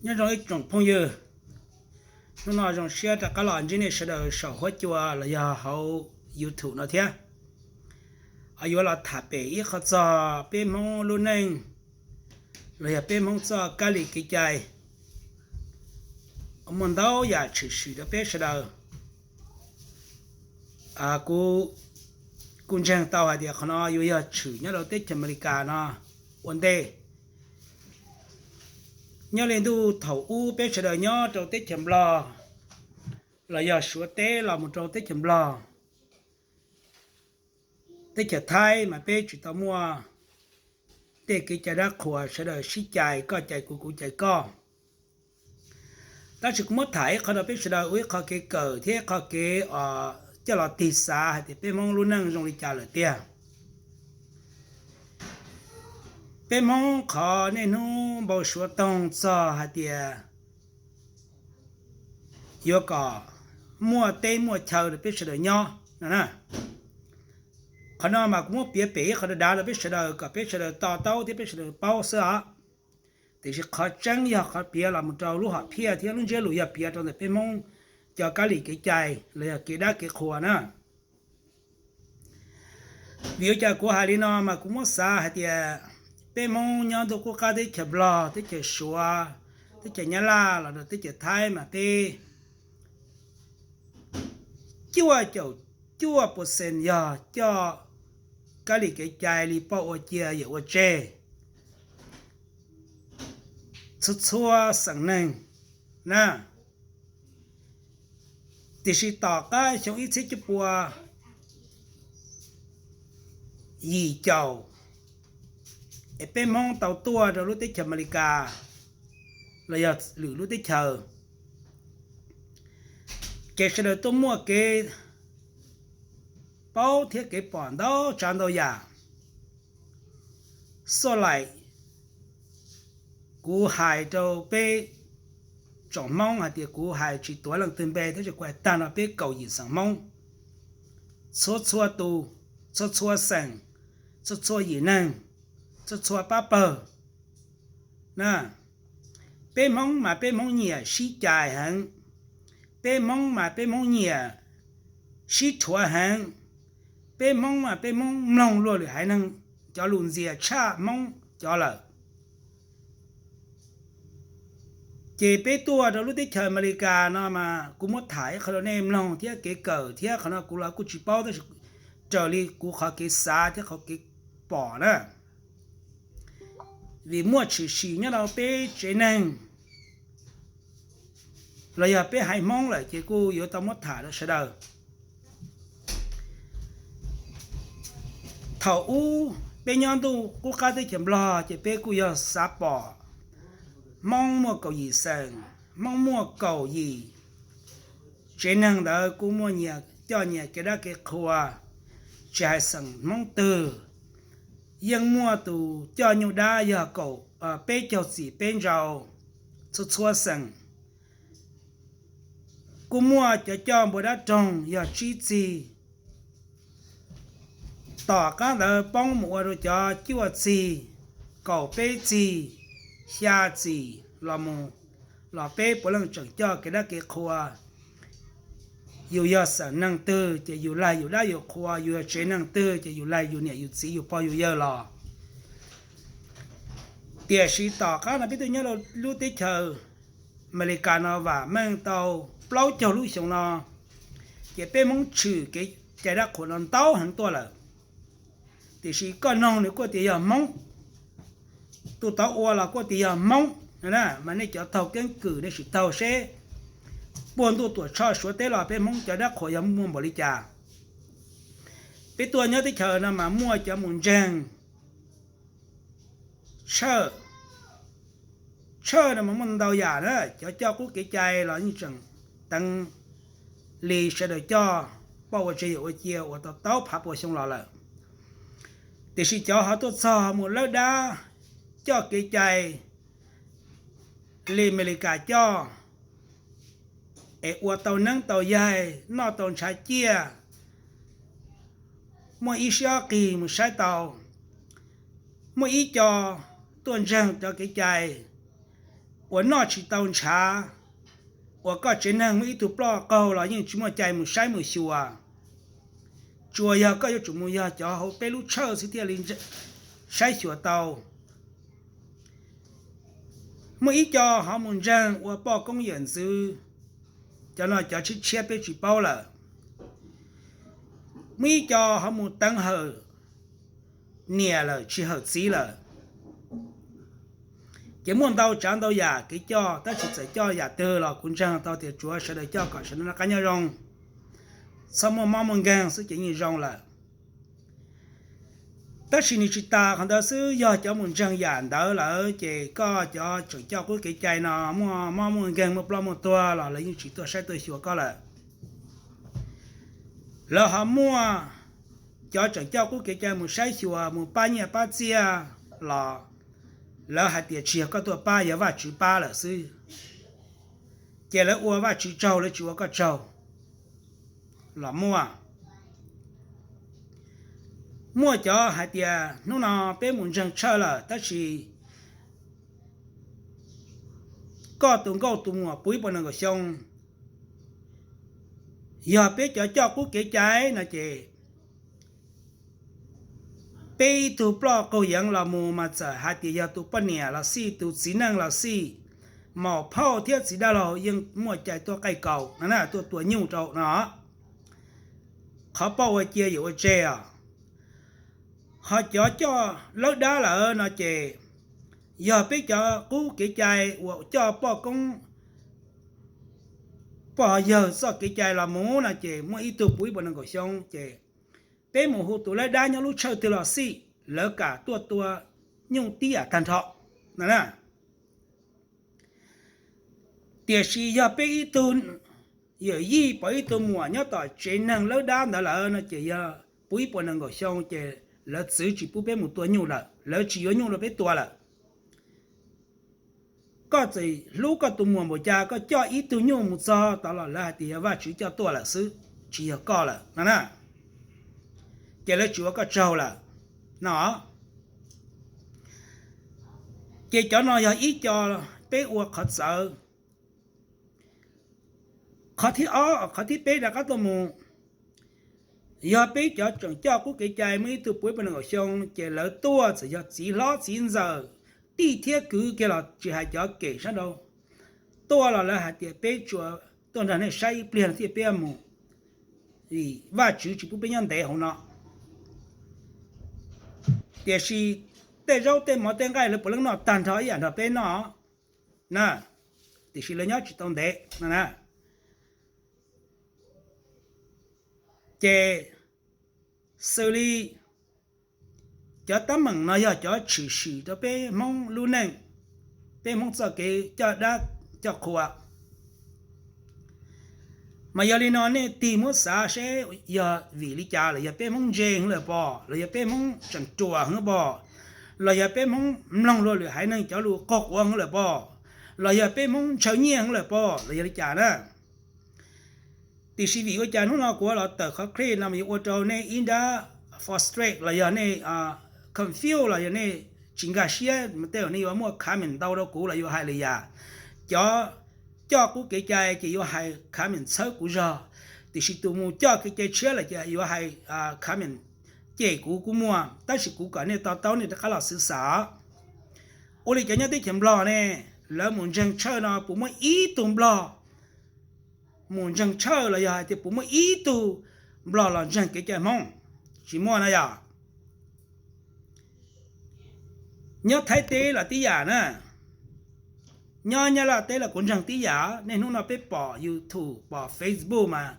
Nyob zoo ib tsoom phooj ywg, hnub no zoo siab rov qab los ntsib nej sawv daws saum huab cua los yog hauv YouTube no thiab. Yuav los tham pem ib qho txog peb Hmoob lub neej los yog peb Hmoob txoj kab li kev cai, muaj ntau yam tshwm sim rau peb sawv daws. Kuv kuj ntseeg tau hais tias qhov no yuav yog tshwm nyob rau teb chaws Amelikas no ua ntej. Nyob li ntuj thaum ub peb sawv daws nyob rau teb chaws Nplog los yog Suav teb los mus rau teb chaws Nplog, teb chaws Thaib mas peb tsis tau muaj tej kev cai dab qhuas sawv daws sib cais, koj cais kuv, kuv cais koj. Tab sis kuv muab tham ib qho rau peb sawv daws ua ib qho kev kawm thiab ib qho kev coj los tig xav hais tias peb Hmoob lub neej zoo li cas lawm tiag. Peb Hmoob qhov niaj hnub npau suav toog txog hais tias yuav kom muaj teb muaj chaw rau peb sawv daws nyob no na. Qhov no mas kuv muab piav pem ib qho dav dav rau peb sawv daws kom peb sawv daws to taub thiab peb sawv daws paub xwb os. Tiam sis qhov tseeb yog qhov piav los mus rau lub hom phiaj thiab lub ntsiab lus yog piav rau ntawm peb Hmoob cov kab li kev cai los yog kev dab kev qhua na. Vim ua cas kuv hais li no mas kuv muab xav hais tias peb Hmoob nyob ntuj qub qab teb chaws Nplog, teb chaws Suav, teb chaws Nyab Laj los rau teb chaws Thaib mas peb cuaj caum cuaj percent yog coj kab li kev cai li poj ua cia yawm ua tseg txhua txhua xeem neeg na. Tiam sis tom qab xyoo ib txhiab cuaj pua yim caum es peb Hmoob tau tuaj rau lub teb chaws Amelikas los yog lwm lub teb chaws, ces sawv daws tuaj muaj kev paub thiab kev pom ntau tsav ntau yam. Xoj laim kuv hais rau peb tsoom Hmoob hais tias kuv hais tsis tuav leej twg npe tab sis kuv hais tag nrho peb kaum yim xeem Hmoob, txhua txhua tus, txhua txhua xeem, txhua txhua yim neeg, txhua txhua pab pawg na. Peb Hmoob mas peb Hmoob nyiam sib cais heev, peb Hmoob mas peb Hmoob nyiam sib rhuav heev, peb Hmoob mas peb Hmoob mloog luag lwm haiv neeg cov lus ntxias tshaj Hmoob cov lawm. Ces peb tuaj rau lub teb chaws Amelikas no mas kuv muab tham ib qho rau nej mloog thiab kev kawm thiab qhov no kuv los kuj tsis paub tab sis raws li kuv qhov kev xav thiab qhov kev pom na. Vim muaj tshwm sim nyob rau peb tsev neeg los yog peb haiv Hmoob lawm ces kuj yuav tau muab tham rau sawv daws. Thaum ub peb nyob ntuj qub qab teb chaws Nplog ces peb kuj yog xav pom Hmoob muaj kaum yim xeem, Hmoob muaj kaum yim tsev neeg ntawd kuj muaj nyias coj nyias kev dab kev qhua, tsis hais xeem Hmoob twg yeej muaj tus coj nyuj dab yog kaum, peb caug txim peb ntsau txhua txhua xeem. Kuj muaj cov coj npua dab roog yog tsib txig. Tom qab ntawd poob mus ua rau cov cuaj txig, kaum peb txig, xya txim los mus, los peb puav leej tseem coj kev dab kev qhua. Yus yog xeem neeg twg ces yus laig yus dab yus qhua, yus yog tsev neeg twg ces yus laig yus niam yus txiv yus pog yus yawg los. Tiam sis tom qab no peb tuaj nyob rau lub teb chaws Amelikas no vam meej tau plaub caug lub xyoo no, ces peb Hmoob tshwm kev cai dab qhuas no ntau heev tuaj lawm. Tiam sis koj noog nws kuj tias yog Hmoob, tus tod ua los kuj tias yog Hmoob, mas nej cov taug keeb kwm nej sim taug seb puag ntuj tuam tshoj Suav teb los peb Hmoob cov dab qhuas yog muaj npaum li cas. Peb tuaj nyob teb chaws no mas muaj cov mus ntseeg tshawj, tshawj no mas muaj ntau yam na, cov coj qub kev cai los yeej tseem teev li sawv daws coj poj ua tseg yawm ua cia uas tau taub phav pua xyoo los lawm. Tiam sis cov ho tuaj txog mus lawb dab coj kev cai li Amelikas coj, es ua tau neeb tau yaig, noj tau ntshav ciaj, muaj ib sib ob qig mus saib tau, muaj ib co tuaj ntseeg cov kev cai, uas noj tsis tau ntshav, uas koj tsev neeg muaj ib tug ploj qaug los yeej tsis muaj cai mus saib mus xyuas. Tsuas yog koj yuav tsum mus yog cov hauv peb lub tshawj xwb thiaj li saib xyuas tau. Muaj ib co ho mus ntseeg ua poj koob yawm ntxwv, cov no cov tshiab tshiab peb tsis paub lawm. Muaj ib co ho mus teev hawm niam lawm tsis hawm txiv lawm. Ces muaj ntau tsav ntau yam kev coj, tab sis txawm coj yam twg los kuv ntseeg tau tias tsuav sawv daws coj kom sawv daws noj qab nyob zoo, txhob muaj mob muaj nkeeg xwb ces yeej zoo lawm. Tab sis nws tsis tas qhov ntawd xwb, yog cov mus ntseeg yam ntawd lawm ces koj cov tseem coj qub kev cai no muaj mob muaj nkeeg muaj ploj muaj tuag los lawv yeej tsis tuaj saib tuaj xyuas koj lawm. Lawv ho muaj cov tseem coj qub kev cai mus saib xyuas mus pab nyiaj pab txiaj los lawv hais tias tsis yog koj tuaj pab, yog Vajtswv pab lawm xwb. Ces lawv ua Vajtswv tsaug, lawv tsis ua koj tsaug los muaj. Muaj cov hais tias hnub no peb mus ntseeg tshawj lawm tab sis koj tus nkauj tus muam puv ib puas nees nkaum xyoo, yog peb cov coj qub kev cai no ces peb ib tug ploj qaug yeev los mus mas txawm hais tias yog tus poj niam los xij, tus txiv neej los xij, maum phauj thiab txiv dab laug yeej muaj cai tuaj qaij kaus no na, tuaj tua nyuj rau no. Qhov pauj ua cia yawm ua tseg os. Ho cov coj lawb dab lawm no ces yog peb cov qub kev cai uas coj poj koob poj yawg txoj kev cai los mus no ces muaj ib tug puv ib puas nees nkaum xyoo ces peb mus hu tus lawb dab nyob lub tshawj twg los xij, lawv kam tuaj tua nyuj tib yam tag nrho no na. Tiam sis yog peb ib tug yawm yij pom ib tug muam nyob tom tsev neeg lawb dab ntawd lawm no ces yog puv ib puas nees nkaum xyoo ces lawv txwv tsis pub peb mus tua nyuj lawm, lawv tsis yuav nyuj rau peb tua lawm. Koj txawm hlub koj tus muam npaum cas, koj coj ib tug nyuj mus txog tod los lawv hais tias yog Vajtswv coj tuaj lawm xwb, tsis yog koj lawm no na. Ces lawv tsis ua koj tsaug lawm no. Ces cov no yog ib co peb ua qhov txawv. Qhov thib ob, qhov thib peb rov qab tuaj mus, yog peb cov tseem coj qub kev cai muaj ib tug puv ib puas nees nkaum xyoo ces lawv tuaj txawm yog txiv hlob txiv ntxawm, tij thiab kwv kiag los tsis hais cov kem sab nraud tuaj los lawv hais tias peb tsuas tuaj nrog nej saib ib pliag no thiaj peb mus, vim Vajtswv tsis pub peb nyob ntev hauv no. Tiam sis tej zaub tej mov tej nqaij lawv puav leej noj tag nrho ib yam nrog peb noj na, tiam sis lawv nyob tsis tau ntev no na. Ces xws li cov teeb meem no yog cov tshwm sim rau peb Hmoob lub neej, peb Hmoob txoj kev coj dab coj qhua. Mas yog li no nej tig muab xav seb yog vim li cas, los yog peb Hmoob ntse heev lawm pob, los yog peb Hmoob tseem ruam heev pob, los yog peb Hmoob mloog luag lwm haiv neeg cov lus qaug quav heev lawm pob, los yog peb Hmoob ntshaw nyiaj heev lawm pob, los yog li cas na. Tiam sis vim ua cas hnub no kuv los tawm qhov clip no mas yuav ua rau nej ib nrab frustrate los yog nej confuse los yog nej tsis nkag siab mas tej zaum nej yuav muaj comment ntau rau kuv los yuav hais lwm yam. Cov coj qub kev cai ces yuav hais comment txhawb kuv zog, tiam sis tus mus coj kev cai tshiab lawm ces yuav hais comment cem kuv kuj muaj, tab sis kuv kom nej to taub nej rov qab los xwv xam. Ua li cov nyob teb chaws Nplog ne, lawv mus ntseeg tshawj no puas muaj ib tug Nplog mus ntseeg tshawj los yog hais tias puas muaj ib tug Nplog los ntseeg kev cai Hmoob? Tsis muaj na yom. Nyob Thaib teb los tib yam na, nyob Nyab Laj teb los kuv ntseeg tib yam. Nej hnub no peb pom YouTube pom Facebook mas